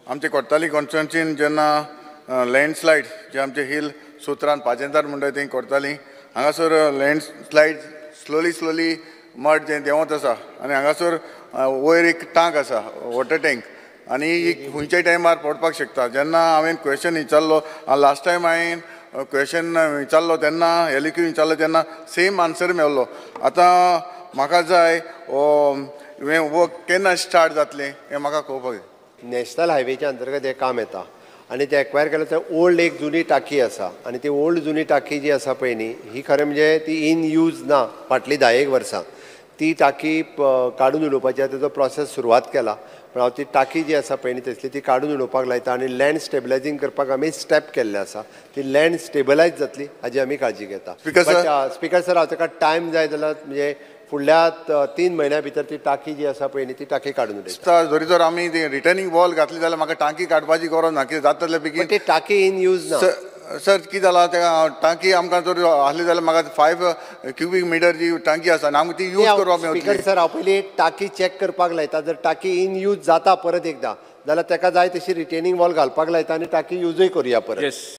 आमचे कोर्ताली कॉन्स्टिट्युएन्सीन जेन्ना लँडस्लायड जे आमचे हिल सुत्रान पाजेंतार म्हणटा थंय कोर्ताली, हांगासर लँडस्लायड स्लोली स्लोली मड जें देंवत आसा आनी हांगासर वयर एक टांक आसा, वॉटर टँक, आनी खंयच्याय टायमार पडपाक शकता. जेन्ना हांवें क्वेश्चन विचारलो लास्ट टायम, हांवें क्वेश्चन विचारलो तेन्ना, एलक्यू विचारलो तेन्ना सेम आन्सर मेळ्ळो. आतां म्हाका जाय हें वर्क केन्ना स्टार्ट जातलें हें म्हाका कळोवपाक जाय. नॅशनल हायवेच्या अंतर्गत हें काम येता आनी तें एक्वायर केलें थंय ओल्ड एक जुनी टाकी आसा आनी ती ओल्ड जुनी टाकी जी आसा पळय न्ही, ही खरें म्हणजे ती इन यूज ना फाटलीं 10 एक वर्सां. ती टाकी काडून उडोवपाची आसा, तेजो प्रोसेस सुरवात केला, पण हांव ती टाकी जी आसा पळय न्ही तसली, ती काडून उडोवपाक लायता आनी लँड स्टेबलायजींग करपाक आमी स्टेप केल्ले आसा. ती लँड स्टेबलायज जातली हाजी आमी काळजी घेता. Speaker sir. Speaker sir, हांव ताका टायम जाय जाल्यार म्हणजे फुडल्या 3 म्हयन्या भितर ती टाकी जी आसा पळय न्ही, ती टाकी काडून उडयता. जरी जर आमी ती रिटर्निंग वॉल घातली जाल्यार म्हाका टांकी काडपाची गरज ना, कितें जाता जाल्यार बेगीन. पण ती टाकी इन यूज ना. सर, कितें जालां, ते टांकी आमकां जर आसली जाल्यार म्हाका 5 क्युबीक मिटर जी टांकी आसा आनी आमकां ती यूज करपाक स्पीकर मेळटली. सर, हांव पयलीं टाकी चॅक करपाक लायता. जर टाकी इन यूज जाता परत एकदां जाल्यार ताका जाय तशी रिटेनिंग वॉल घालपाक लायता आनी टाकी युजूय करुया परत. येस.